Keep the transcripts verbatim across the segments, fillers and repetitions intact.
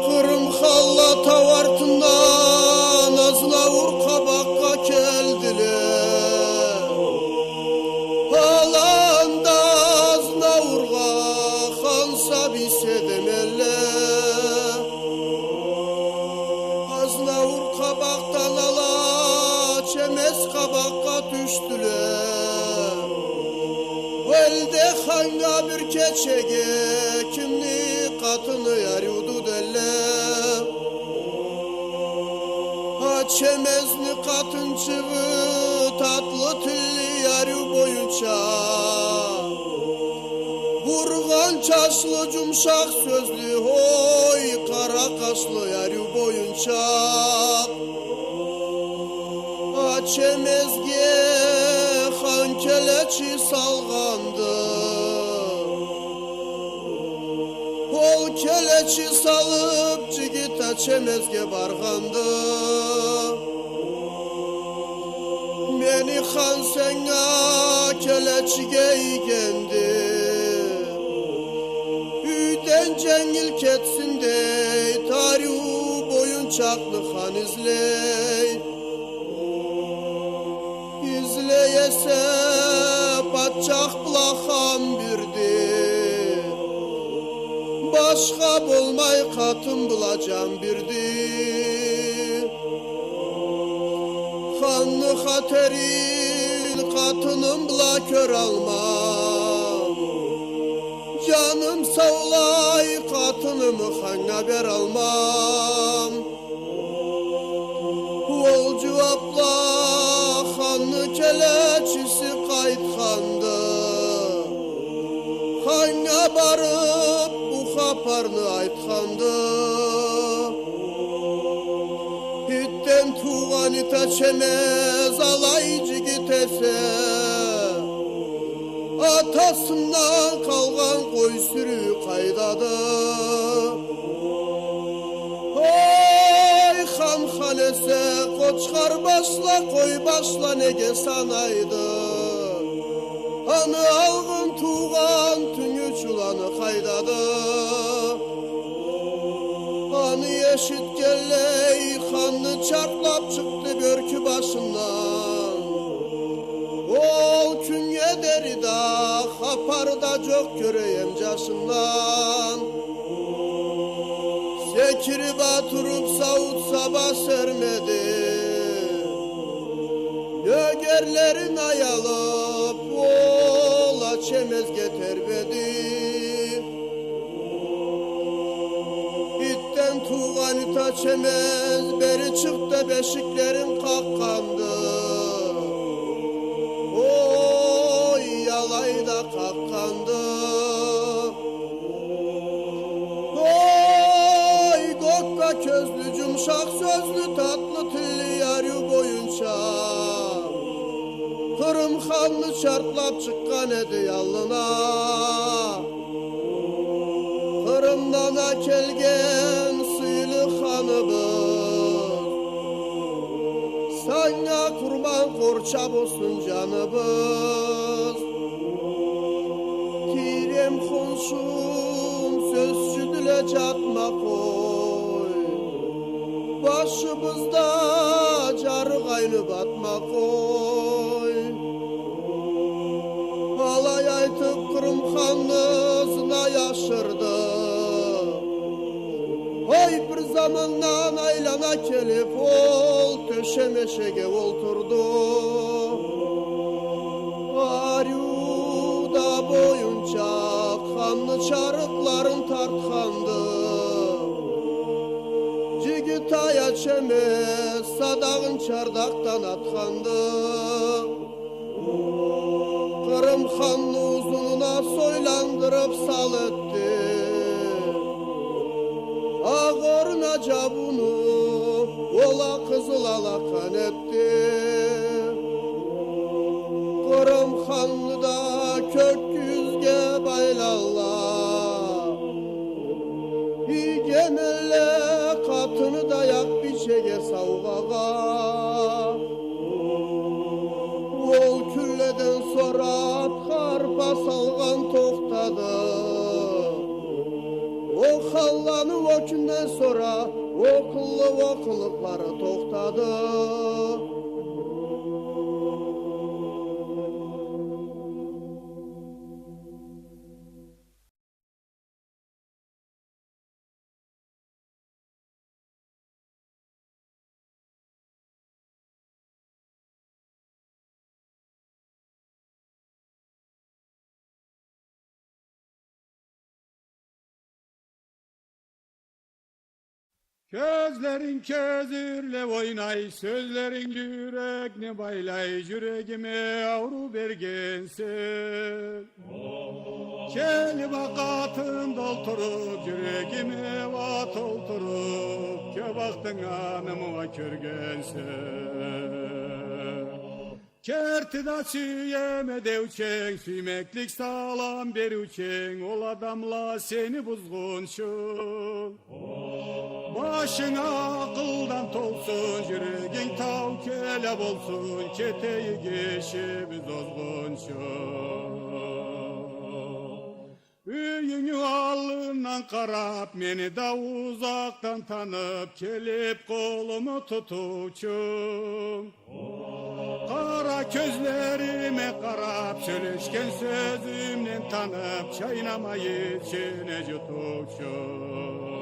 Къырым ханла тау артындан Азнаур къабакъгъа келдиле. Аланда Азнаургъа хан сабий седемелле. Азнаур къабакъдан ала Чемез къабакъгъа тюшдюле. Уэлде ханнга бир кечеге кимни къатыны ариуду делле. А Чемезни къатынчыгъы татлы тилли ариу боюнча, бургъан чачлы, джумшакъ сёзлю, ой, къара къашлы ариу боюнча. А Чемезге хан келечи салгъанды. Ол келечи салып, джигит а Чемезге баргъанды. Мени хан сеннге келечиге ийгенди. Юйден дженгил кетсин дей, ариу боюнчакъны хан излей. Излей эсе, патчах бла хан бирди. Башха болмай, къатын бла джан бирди. Ханны хатерин къатыным бла кёралмам. Джаным саулай, къатынымы ханнга бералмам. Ол джууап бла ханны келечиси къайтханды. Ханнга барып, бу хапарны айтханды. Итден туугъан ит а Чемез алай джигит эсе, атасындан къалгъан къой сюрюу къайдады? Ой, хан хан эсе, къочхар башла, къой башла неге санайды? Аны алгъын туугъан тюнг юч уланы къайдады? Аны эшитгенлей, ханны чартлап чыкъды бёркю башындан. Ол кюннге дери да хапары да джокъ кёреем джашындан. Секирип а туруп, сауут-саба сермеди. Нёгерлерин аялып, ол а Чемезге тербеди. Итден туугъан ит а Чемез бери чыкъ деп эшиклерин къакъгъанды. Ой, алай да къакъгъанды. Ой, кёкге кёзлю, джумшакъ сёзлю, татлы тилли ариу боюнча Къырым ханны чартлап чыкъгъан эди аллына. Къырымдан а келген сыйлы ханыбыз, санга къурман, къорча болсун джаныбыз. Тийрем, хоншум, сёзчюдюле, джатма къой. Башыбызда джарыкъ айны батма къой. Алай айтып, Къырым ханны ызына ашырды. Ой, бир замандан айлана келип, ол тёшем эшеге олтурду. Ариу да боюнча ханны чарыкъларын тартханды. Джигит ай а Чемез садагъын чардакъдан атханды. Къырым ханны узунуна сойландырып сал этди. Агъы орнуна джабыуну ол а къызыл алакъан этди. Къырым ханны да кёк кюзге байлалла. Ийгенелле, къатыны да якъ бийчеге саугъагъа. Ол кюнледен сора атха арпа салгъан тохтады. Сора окъуллу окъуллукълары тохтады. Кёзлеринг кёзюрле ойнай, сёзлеринг джюрекни байлай, джюрегиме ауруу бергенсе. Келиб акъатым толтуруб, джюрегиме уа толтуруб, кёб акътынг аны уа кёргенсе. Керти да сюеме деученг, сюймеклик салам бериученг, ол адамла сени бузгъунчу. Башынг акъылдан толсун, джюрегинг тау кёле болсун, кетейик ишибиз озгъунчу. Юйюнгю аллындан къараб, мени да узакъдан таныб, келиб къолуму тутуучунг. Къара кёзлериме къараб, сёлешген сёзюмден таныб, чайнамай ичине джутуучунг.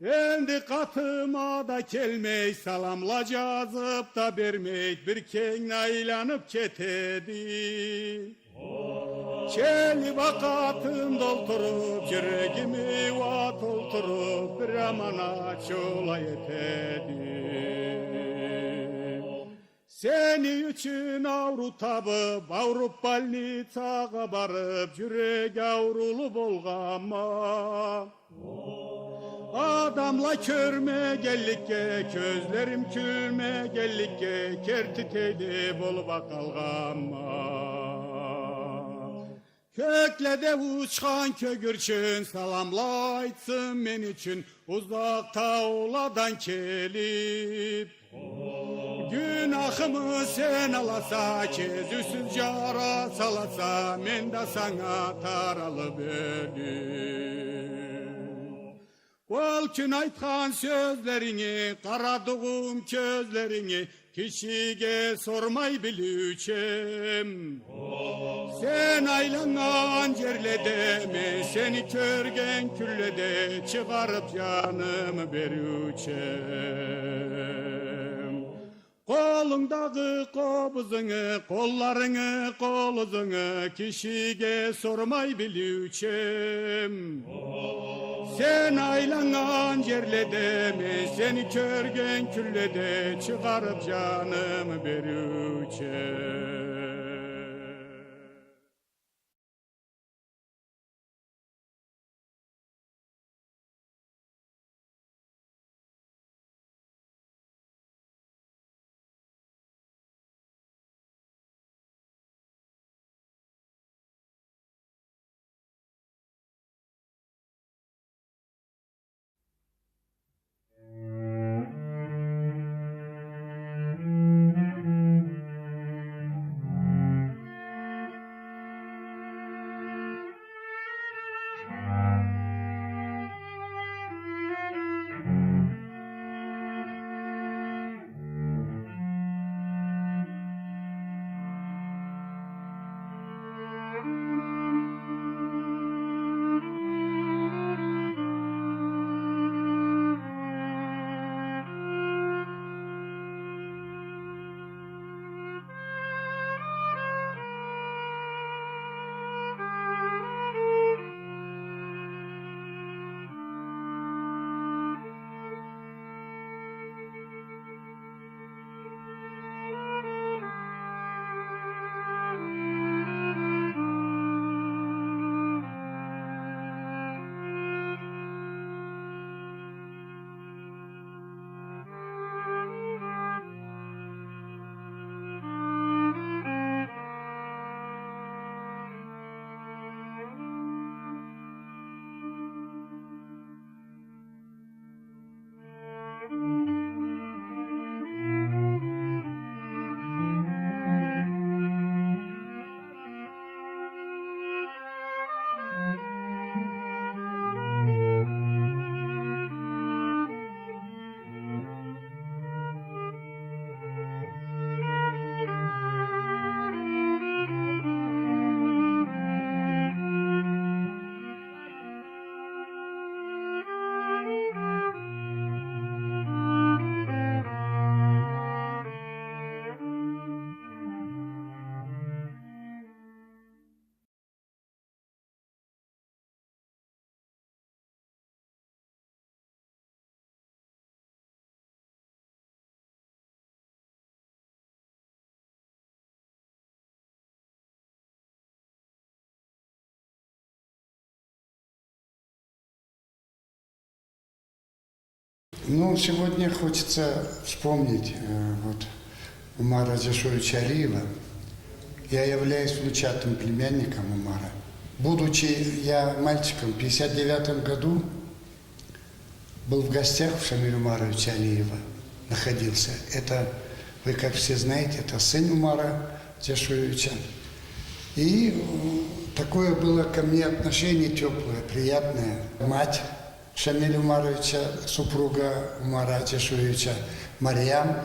Энди къатыма да келмей, саламла джазыб да бермей, бир кенгни айланыб кетеди. Келиб акъатым толтуруб, джюрегими уа толтуруб, бир аман ачыулай этеди. Сени ючюн ауруу табыб, ауруб больницагъа барыб, джюрек ауруулу болгъанма. Адамла кёрмегенликге, кёзлерим кюлмегенликге, керти тейли болуб а къалгъанма. Кёкледе учхан кёгюрчюн, саламла айтсын мен ючюн, узакъ тауладан келиб. Гюнахымы сен аласа, кезиусюз джара саласа, мен да санга таралыб ёлюм. Ол кюн айтхан сёзлеринги, къарадыгъым кёзлеринги, кишиге сормай билиучем. Сен айланнган джерледе, мен сени кёрген кюнледе, чыгъарыб джанымы бериучем. Къолунгдагъы къобузунгу, къолларынгы, къол узунгу кишиге сормай билиучем. Сен айланнган джерледе, мен сени кёрген кюнледе чыгъарыб джанымы бериучем. Ну, сегодня хочется вспомнить, э, вот, Умара Джашуевича Алиева. Я являюсь внучатым племянником Умара. Будучи я мальчиком, в пятьдесят девятом году был в гостях у Шамиля Умаровича Алиева, находился. Это, вы, как все знаете, это сын Умара Джашуевича. И, э, такое было ко мне отношение тёплое, приятное. Мать Шамиля Умаровича, супруга Умара Джашуевича, Мариям,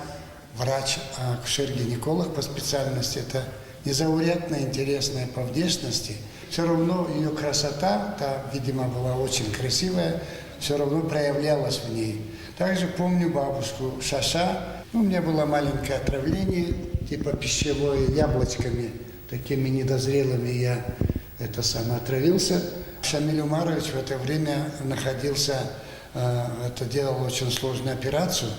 врач, а, акушер-гинеколог по специальности. Это незаурядная, интересная по внешности. Всё равно её красота, та, видимо, была очень красивая, всё равно проявлялась в ней. Также помню бабушку Шаша. Ну, у меня было маленькое отравление, типа пищевое, яблочками такими недозрелыми я, это самое, отравился. Шамиль Умарович в это время находился, э, это, делал очень сложную операцию.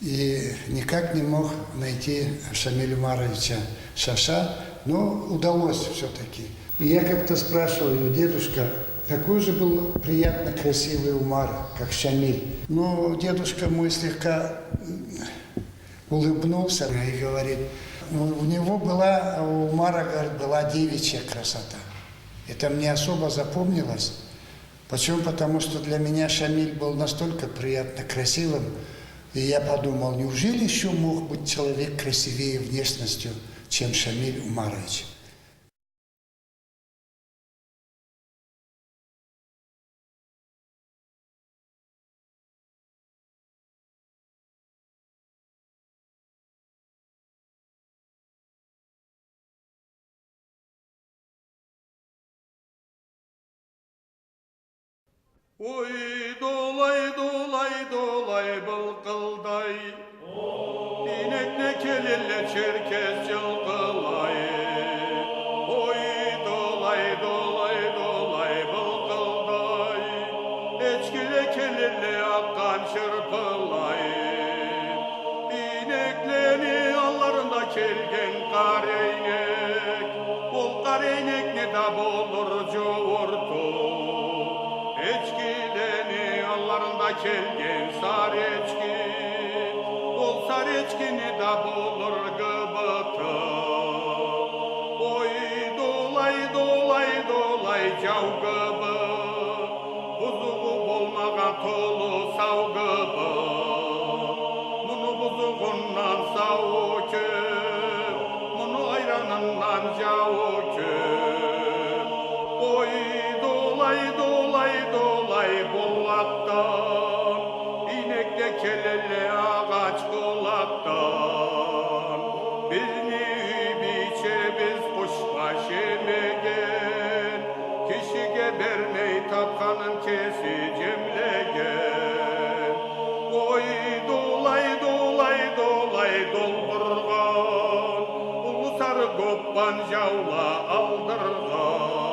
И никак не мог найти Шамиля Умаровича Шаша, но удалось всё-таки. И я как-то спрашивал его: «Дедушка, какой же был приятно красивый Умар, как Шамиль?» Но дедушка мой слегка, м, улыбнулся и говорит, у, у него была, у Умара, говорит, была девичья красота. Это мне особо запомнилось. Почему? Потому что для меня Шамиль был настолько приятно красивым, и я подумал, неужели ещё мог быть человек красивее внешностью, чем Шамиль Умарович? Ой, долай, долай, долай, былкъылдай. Ийнекле келелле черкес джылкъылай. Ой, долай, долай, долай, былкъылдай. Эчкиле келелле акъгъан чырпылай. Ийнеклени алларында келген къара ийнек, ол къара ийнекни да болур джууурту. Эчкилени алларында келген сары эчки, ол сары эчкини да болур гыбыту. Ой, долай, долай, долай, джау гыбы. Бузугъу болмагъан толу сау гыбы. Муну бузугъундан сауу кёб, муну айранындан джауу кёб. Ой, долай, долай, долай, боллакъдан ийнекле келелле, агъач къулакъдан. Бизни юй бийчебиз къушбаш эмеген, кишиге бермей тапханын кеси джемлеген. Ой, долай, долай, долай, долдургъан, уллу сары гоппан джаула алдыргъан.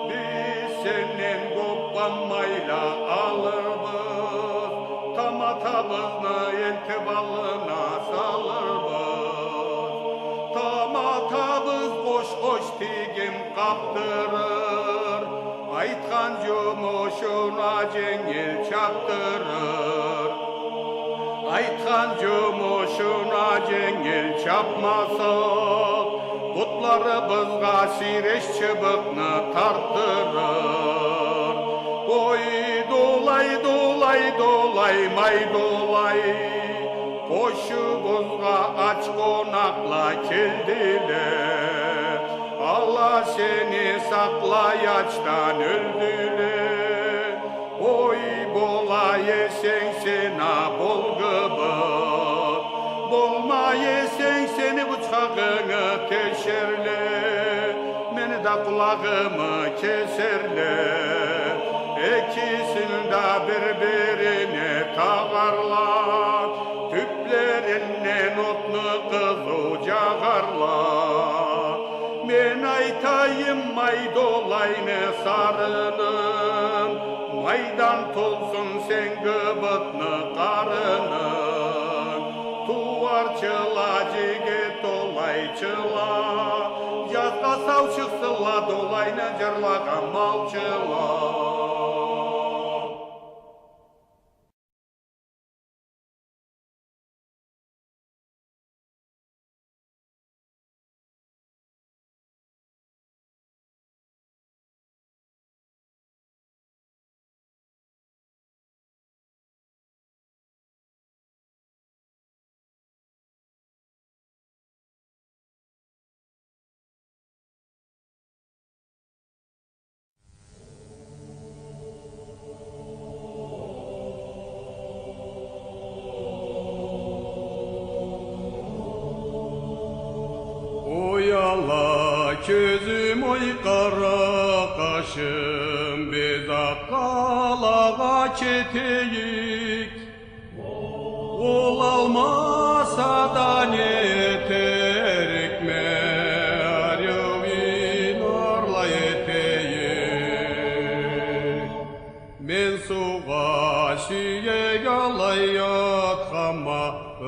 Биз сенден гоппан майла алырбыз, таматабызны элтиб аллына салырбыз. Таматабыз къош-къош тигим къабдырыр, айтхан джумушуна дженгил чабдырыр. Айтхан джумушуна дженгил чабмаса, бутларыбызгъа сиреш чыбыкъны тартдырыр. Ой, долай, долай, долай, май долай, къошубузгъа ач къонакъла келдиле. Ала сени сакълай ачдан ёлдюле. Ой, бола эсенг сен а бол гыбыт, болмай эсенг сени бучхагъынгы тешерле, мени да къулагъымы кесерле. Экисин да бир-бирине тагъарла, тюплеринден отну къызыу джагъарла. Мен айтайым, май долайны сарынын, майдан толсун сен гыбытны къарынынг. Тууарчыла, джигит долайчыла, джазгъа сау чыкъсынла долайны джырлагъан малчыла. Кёзюм, ой, къара къашым, биз Акъ къалагъа кетейик. Ол алмаса да не этерикме, ариу ийнарла этейик. Мен суугъа сюек алай атханма,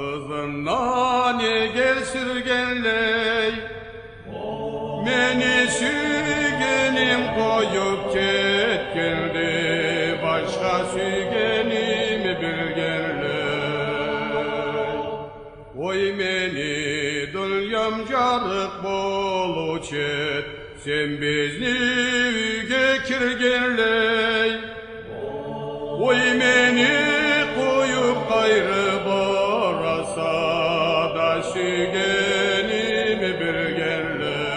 ызындан эгер сюргенлей. Мени сюйгеним къоюп кетгенди, башха сюйгеними билгенлей. Ой, мени дуниям жарыкъ болуучу эд, сен бизни юйге киргенлей. Ой, мени къоюп къайры бараса да, сюйгеними билгенлей.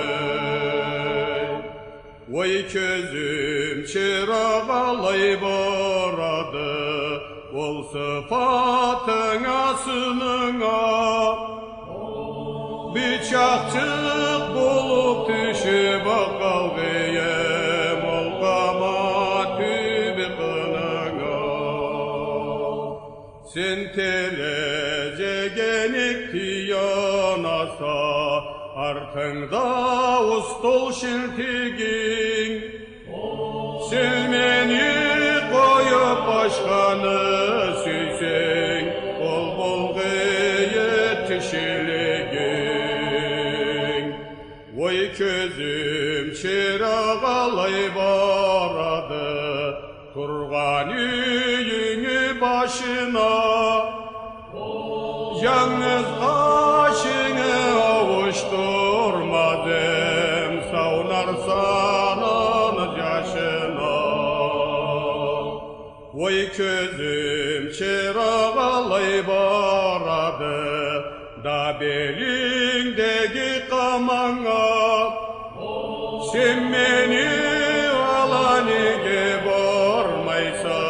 Ой, кёзюм, чыракъ алай барады, ол сыфатынга, сынынга. Бычакъчыкъ болуп тюшюп къалгъыйым ол къама тюбю къынынга. Сен терезеге нек таянаса, артынгда устол шилтигинг. Сен мени къоюп башханы сюйсенг, ол болгъуй эди тишилигинг. Ой, кёзюм, чыракъ алай барады тургъан юйюнгю башына. Жангыз къашынгы ауушдурмаз эм сау нарсанын жашына. Ой, кёзюм, чыракъ алай барады да белингдеги къаманга. Сен мени ала неге бармайса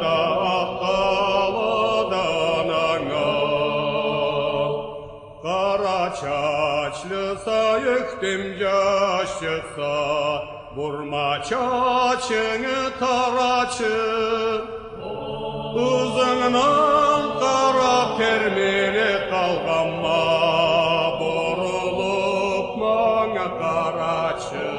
да Акъ къалада ананга? Къара чачлыса, ёхтем жашчыкъса, бурма чачынгы, тарачы. Ызынгдан къарап термилип къалгъанма, бурулуп манга къарачы.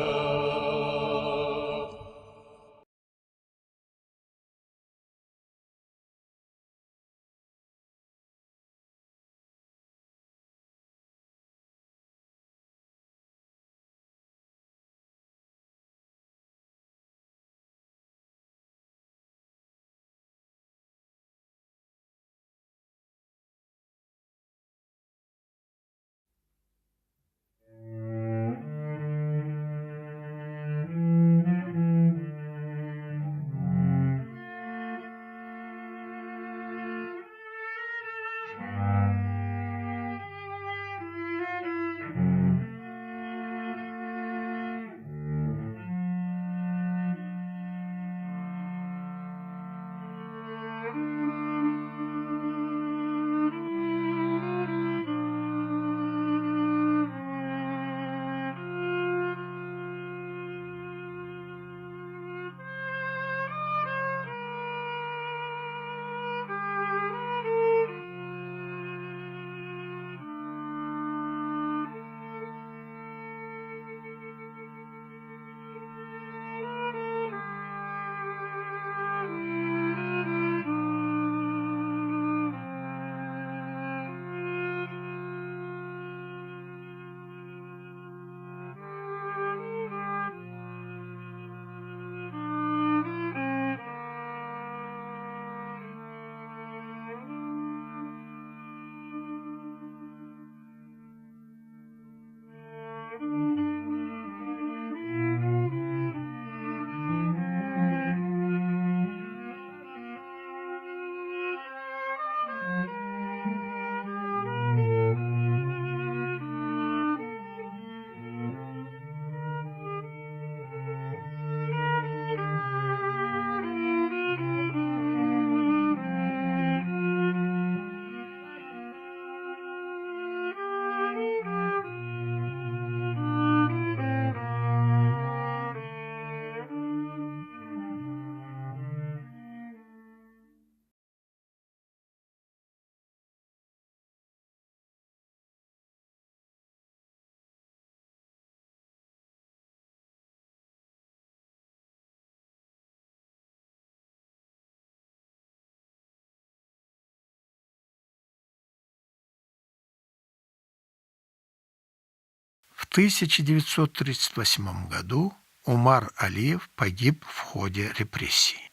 тысяча девятьсот тридцать восьмом году Умар Алиев погиб в ходе репрессий.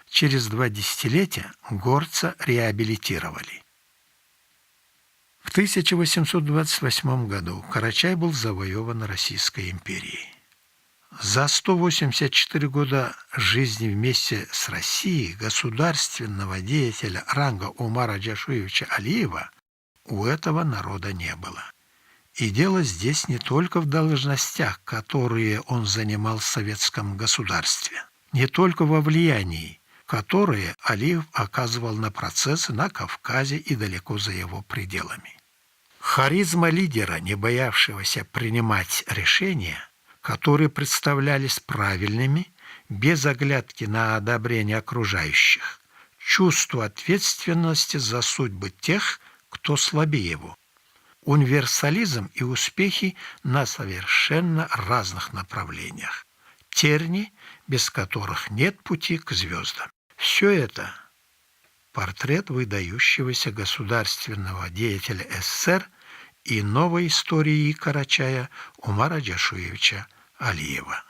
Через два десятилетия горца реабилитировали. В тысяча восемьсот двадцать восьмом году Карачай был завоёван Российской империей. За сто восемьдесят четыре года жизни вместе с Россией государственного деятеля ранга Умара Джашуевича Алиева у этого народа не было. И дело здесь не только в должностях, которые он занимал в советском государстве, не только во влиянии, которое Алиев оказывал на процессы на Кавказе и далеко за его пределами. Харизма лидера, не боявшегося принимать решения, которые представлялись правильными, без оглядки на одобрение окружающих, чувство ответственности за судьбы тех, кто слабее его, универсализм и успехи на совершенно разных направлениях, терни, без которых нет пути к звёздам. Всё это — портрет выдающегося государственного деятеля СССР и новой истории Карачая Умара Джашуевича Алиева.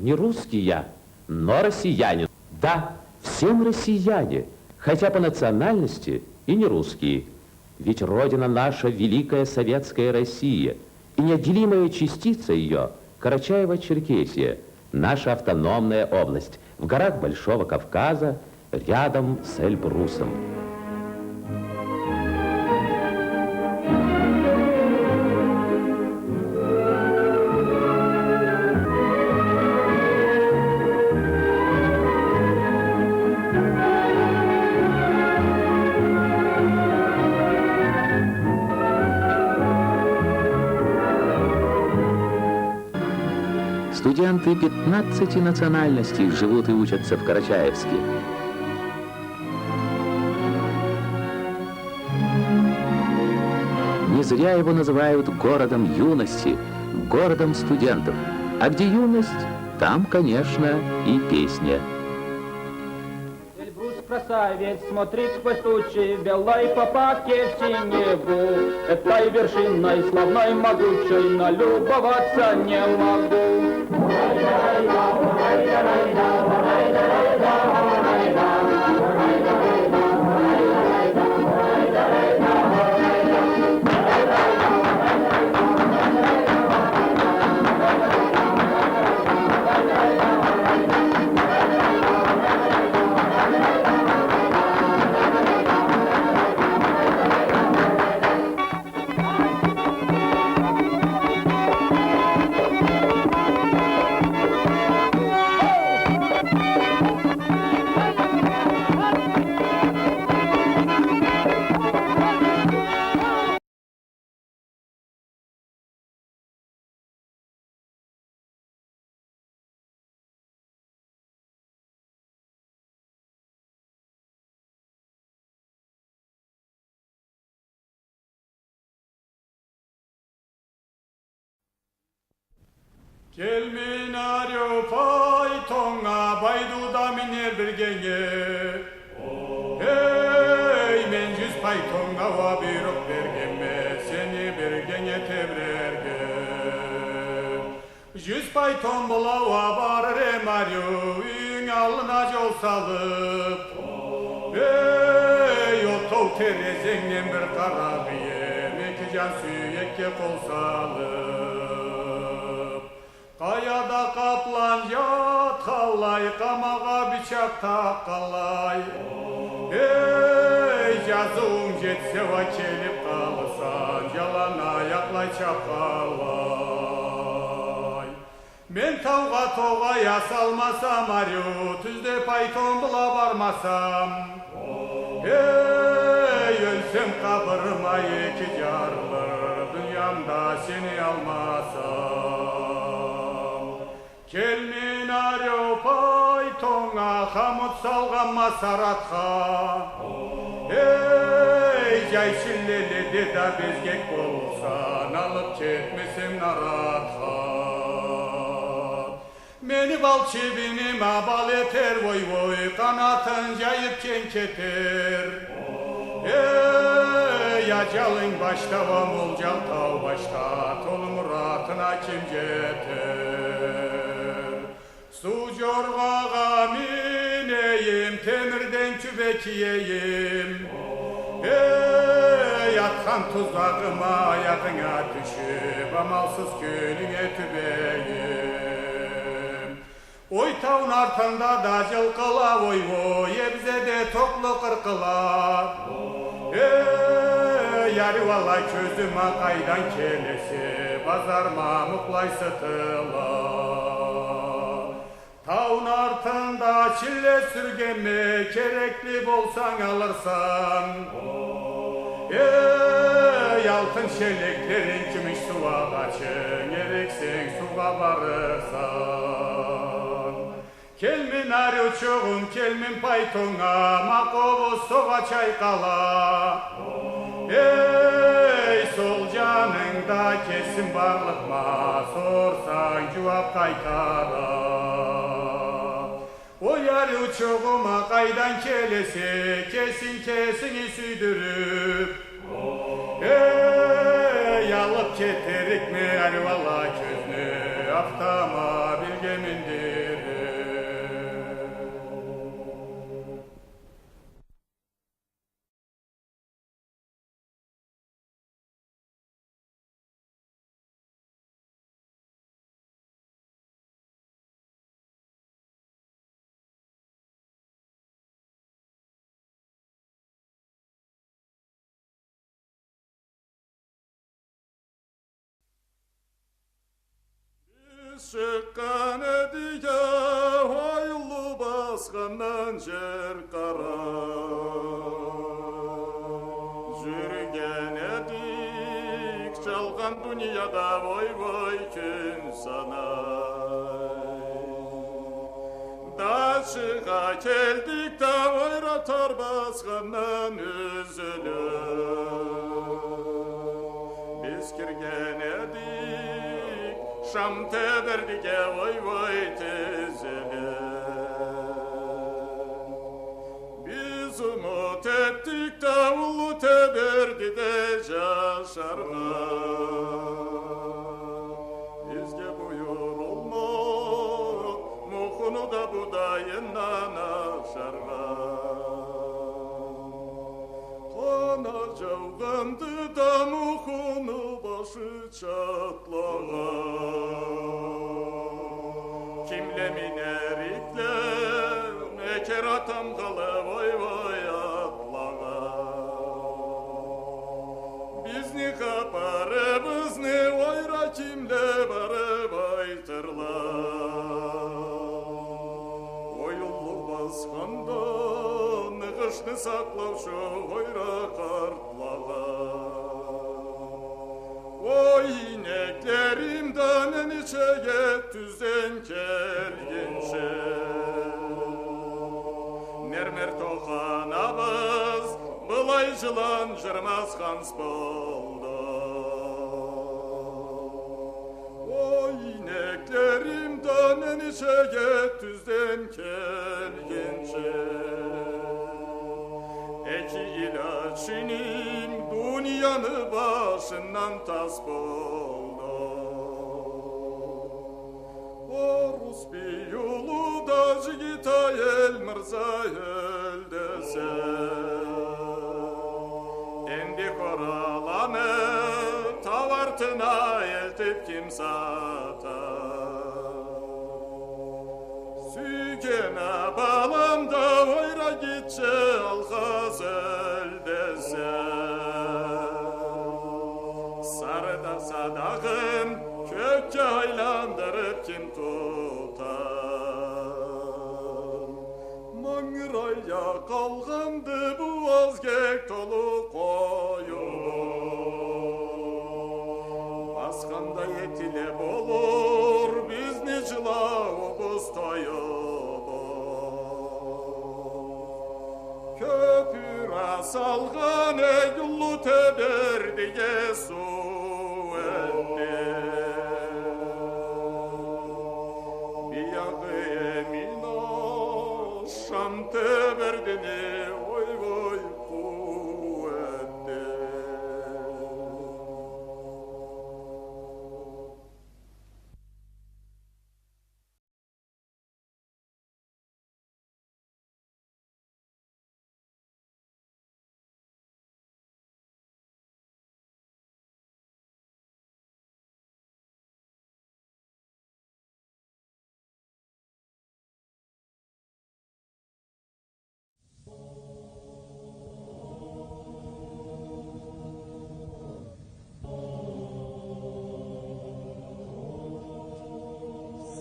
Не русский я, но россиянин. Да, все мы россияне, хотя по национальности и не русские. Ведь родина наша — великая советская Россия, и неотделимая частица её — Карачаево-Черкесия, наша автономная область в горах Большого Кавказа, рядом с Эльбрусом. Студенты пятнадцати национальностей живут и учатся в Карачаевске. Не зря его называют городом юности, городом студентов. А где юность, там, конечно, и песня. Эльбрус красавец, смотрит сквозь тучи, белой попадки в синеву. Этой вершиной славной, могучей налюбоваться не могу. Келмин ариу пайтоннга, Байдуда минер биргенге. Эй, мен жюз пайтоннга уа буйрукъ бергенме, сени биргенге тебирерге. Жюз пайтон бла уа барыр эм ариу, юйюнг аллына жол салып. Эй, отоу терезенгден бир къарагъыем, эки жан сюекге къол салып. Къаяда къаплан жатханлай, къамагъа бычакъ такъгъанлай. Эй, жазыуунг жетсе уа келип къалырса, жалан аякълай чапханлай. Мен таугъа тогъай салмасам ариу, тюзде пайтон бла бармасам. Эй, ёлсем, къабырым а эки жарылыр, дуниямда сени алмасам. Келмин ариу пайтоннга, хамут салгъан масаратха. Эй, жай чиллеледе да безгек болурса, алып кетмесем наратха. Мени бал чибиним а бал этер, вой-вой, къанатын жайып кенг кетер. Эй, ажалынг башда уа Молжал тау башда, толу муратына ким жетер? Суу жоргъагъа минейим, темирден кюбе киейим. Эй, атхан тузагъым а аягъынга тюшюп, амалсыз кюнюнге тюбейим. Ой, тауну артында да жылкъыла, ой-ой, эбзеде токълу къыркъыла. Эй, ариу ала кёзюм а къайдан келесе, базар мамукълай сытыла. Тауну артында чилле сюргенме, керекли болсанг алырсан. Эй, алтын шелеклеринг, кюмюш суугъа къачынг, эриксенг, суугъа барырса. Келмин ариучугъум, келмин пайтоннга, ма къобуз согъа чайкъала. Эй, сол жанынгда кесим барлыкъма, сорсанг, жууап къайтара. Ой, ариучугъум а, къайдан келесе, кесинг кесинги сюйдюрюп. Эй, алып кетерикме ариу ала кёзню, автомобилге миндирип. Чыкъгъан эдик, ой, уллу басхандан жер къара. Жюрюген эдик жалгъан дунияда, ой, ой, кюн санай. Дачыгъа келдик да, ойра тар басхандан юзюлюп, биз кирген эдик Шам Тебердиге, ой, ой, тизилип. Биз умут этдик да уллу Тебердиде жашаргъа. Бизге буюрулмукъ Мухуну да будайындан ашаргъа. Къанат жаугъанды да Мухуну башы чатлагъан. Кимле минер итле, экер атам къалып, ой, ой, атлагъа. Бизни хапарыбызны ойра кимле барып айтырла? Ой, уллу басхандан ныгъышны сакълаучу ойра къартлагъа. Ой, ийнеклерим да неничеге тюзден келгинчи. Мермер токъанабыз былай жылан жырмаз ханс болду. Ой, ийнеклерим да неничеге тюзден келгинчи. Эки илячынынг дунияны башындан тас болду. Орус бий улу да жигит аел мырза ёл десе, энди къораланы тау артына элтип ким сата? Сюйген а балам да ойра гитче алгъа ёл десе, сары да садагъын кёкге айландырып ким тута? Мангырайда къалгъанды бу азгек толу къоюбуз. Басханда этиле болур бизни жылауубуз, тоюбуз. Кёпюр а салгъан, эй, уллу Тебердиге суу этди. Биягъы Эмин а Шам Тебердини, ой, ой, къуу этди.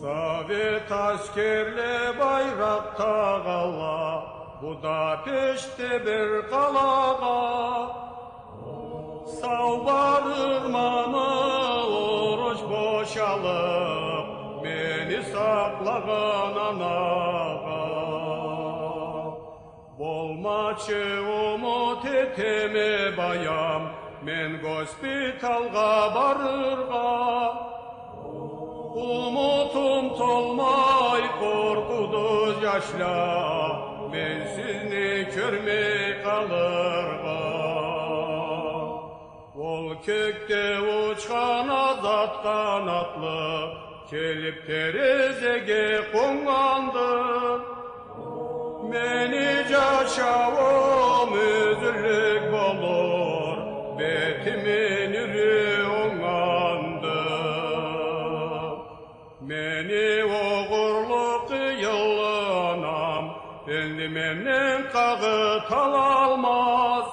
Совет аскерле байракъ тагъалла Будапештде бир къалагъа. Сау барырмамы, уруш бошалып, мени сакълагъан анагъа. Болмачы, умут этеме, баям, мен госпиталгъа барыргъа. Умутум толмай къоркъуду, жашла, мен сизни кёрмей къалыргъа. Ол кёкде учхан азат къанатлы келип терезеге къоннганды. Мени жашауум юзюллюк болур, бетими нюрю онгнганды. Мени огъурлукъ къыйынлы анам энди менден къагъыт алалмаз.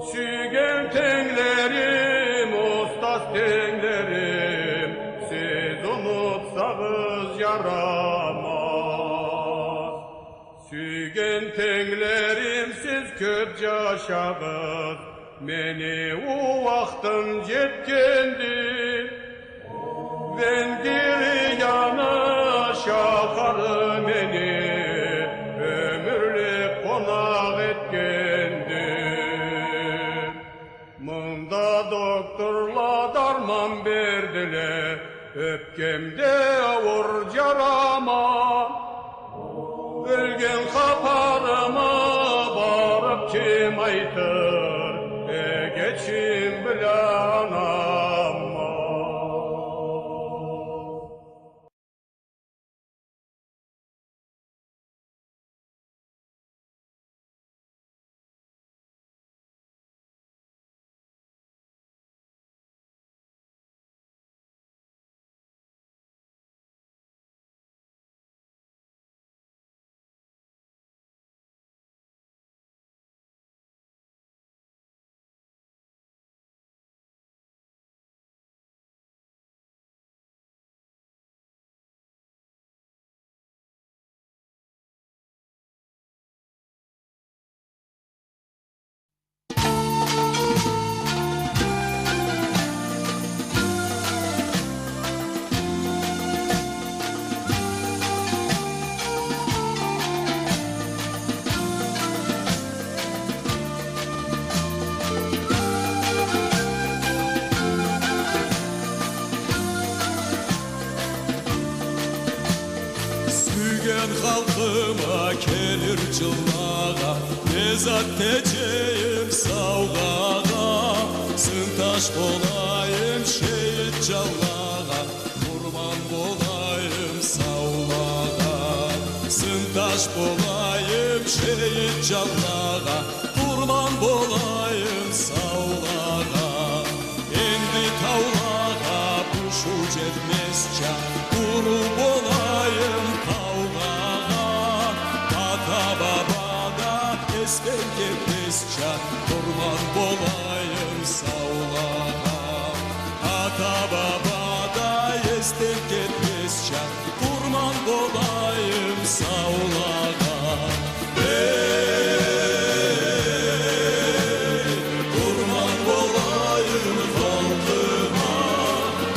Сюйген тенглерим, устаз тенглерим, сиз уну Рама. Сюйген тенглерим, сиз кёп жашагъыз, мени уакътым жетгенди. Венгрияны шахары мени ёмюрлюк къонакъ этгенди. Мында докторла дарман бердиле, ёпкемде ауур жарама. Ёлген хапарымы барып ким айтыр, эгечим бла анама. Сюйген халкъыма келир жыллагъа, не зат этейим саугъагъа? Сынташ болайым шейит жанлагъа, къурман болайым саулагъа. Сынташ болайым шейит жанлагъа, къурман болайым саулагъа. Энди таулагъа бушуу жетмезча, къуру болайым къаугъагъа. Ата-баба да эсден кетмезча, къурман болайым саулагъа. Ата-баба да эсден кетмезча, къурман болайым саулагъа. Эй, къурман болайым халкъыма,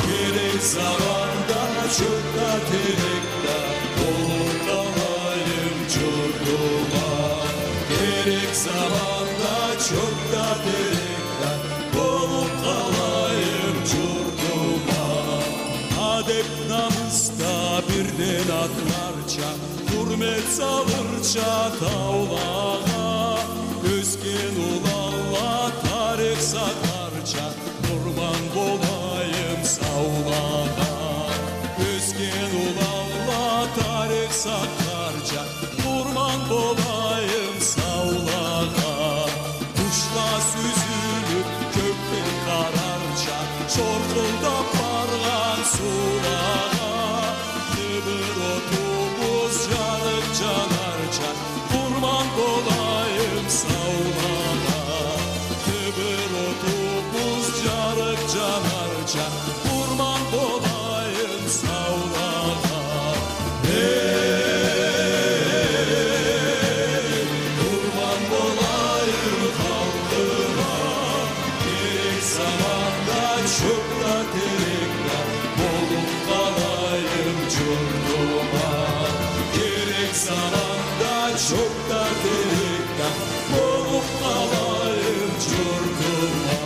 керек заманда чёп да, терек да болуп къалайым журтума. Керек заманда чёп да, терек да болуп къалайым журтума. Адеп-намыс да бирден атларча, хурмет салырча таулагъа. Ёсген уланла тарих сакъларча, къурман болайым саулагъа. Ёсген уланла тарих сакъларча, къурман болайым саулагъа. Къушла сюзюлюп кёкден къарарча, шоркъулдап баргъан суулагъа. Тыбыр отубуз жарыкъ жанарча, къурман болайым саулагъа. Тыбыр отубуз жарыкъ жанарча, къурман болайым саулагъа. Эй, къурман болайым халкъыма, керек заманда чёп да, терек да болуп къалайым журтума. Керек заманда чёп да, терек да болуп къалайым журтума.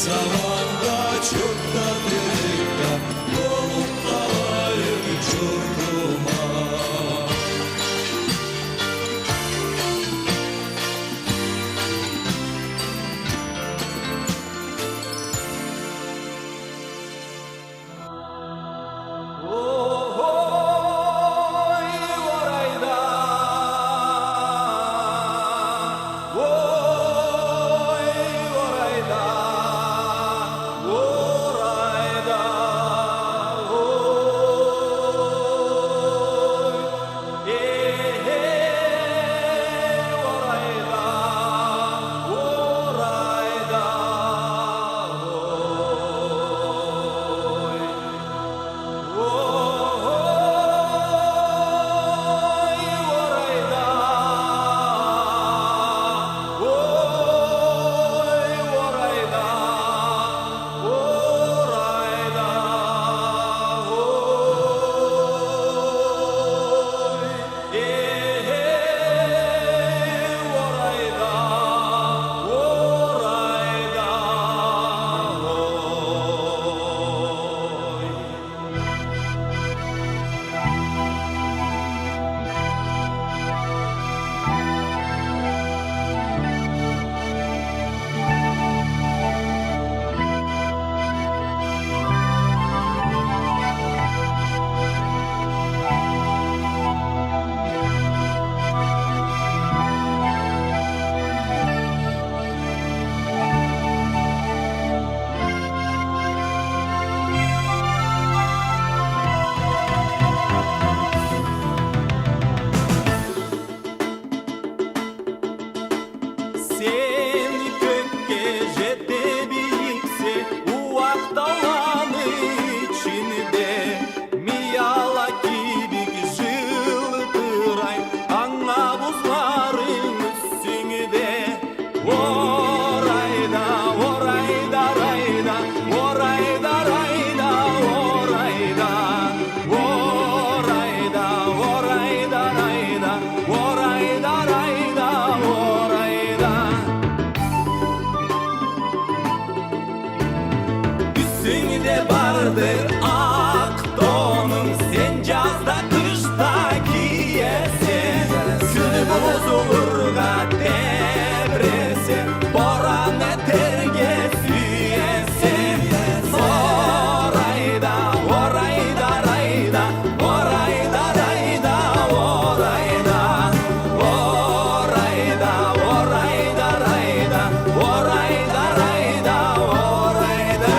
Заманда чокъда терекда болуп къалайым журтума. Сен кёкге жете бийиксе, уакъ тауланы ичинде, мияла кибик жылтырай анга бузларынг юсюнгде. Орайда, орайда, райда, орайда, райда, орайда. Орайда, орайда, райда, орайда, райда, орайда. Юсюнгде бардыр акъ тонунг, сен жазда, къышда киесе, кюн бузулургъа тебресе, боран этерге сюесе. Орайда, орайда, райда, орайда, райда, орайда. Орайда, орайда, райда, орайда, райда, орайда.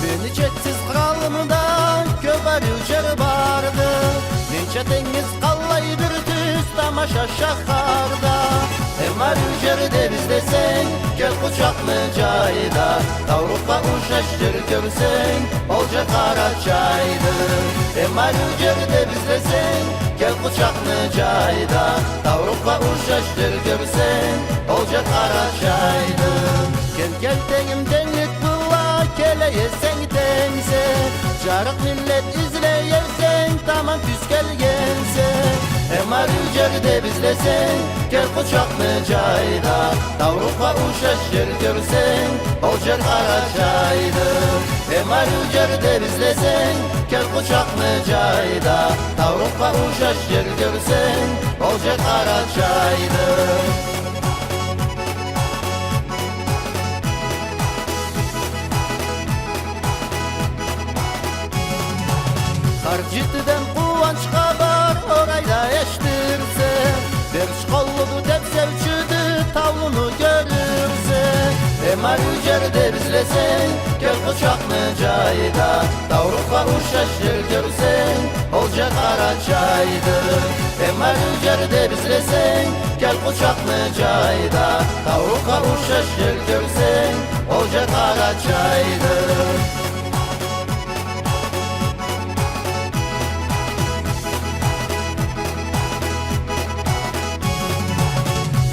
Мени чексиз къыралымда кёп ариу жер барды. Ненча тенгиз къаллай бир тюз тамаша шахарда. Эм ариу жер дебиз десенг, кёк къучакълы жайда. Таурухха ушаш жер кёрсенг, ол жер Къарачайды. Эм ариу жер дебиз десенг, кёк къучакълы жайда. Таурухха ушаш жер кёрсенг, ол жер Къарачайды. Кел, кел, тенгим, тенглик бла келе эсенг тенгсе, жарыкъ миллет излей эсенг, таман тюз келгенсе. Эм ариу джер деб излесенг, кел Къучакъны джайда. Таурухха ушаш джер кёрсенг, ол джер Къарачайды. Эм ариу джер деб излесенг, кел Къучакъны джайда. Таурухха ушаш джер кёрсенг, ол джер Къарачайды. Хар джитиден къууанч хабар орайда эшитирсе, бир къоллуду деб севчюдю таулуну кёрюрсе. Эм ариу джер деб излесенг, кел Къучакъны джайда. Таурухха ушаш джер кёрсенг, ол джер Къарачайды. Эм ариу джер деб излесенг, кел Къучакъны джайда. Таурухха ушаш джер кёрсенг, ол джер Къарачайды.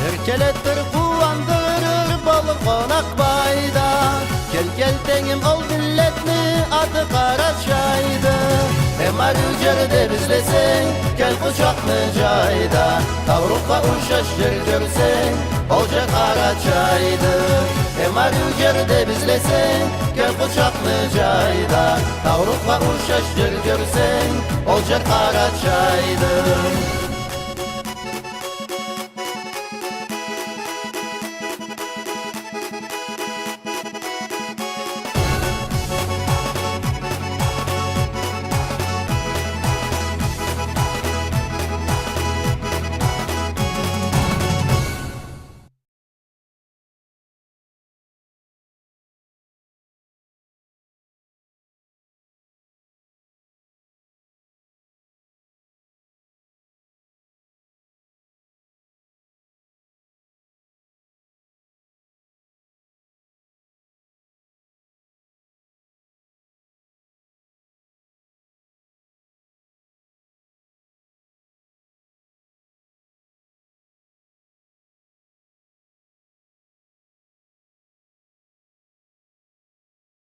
Эркелетир, къууандырыр болур къонакъбайда. Кел, кел, тенгим, ол миллетни аты Къарачайды. Эм ариу джер деб излесенг, кел Къучакъны джайда. Таурухха ушаш джер кёрсенг, ол джер Къарачайды. Эм ариу джер деб излесенг, кел Къучакъны джайда. Таурухха ушаш джер кёрсенг, ол джер Къарачайды.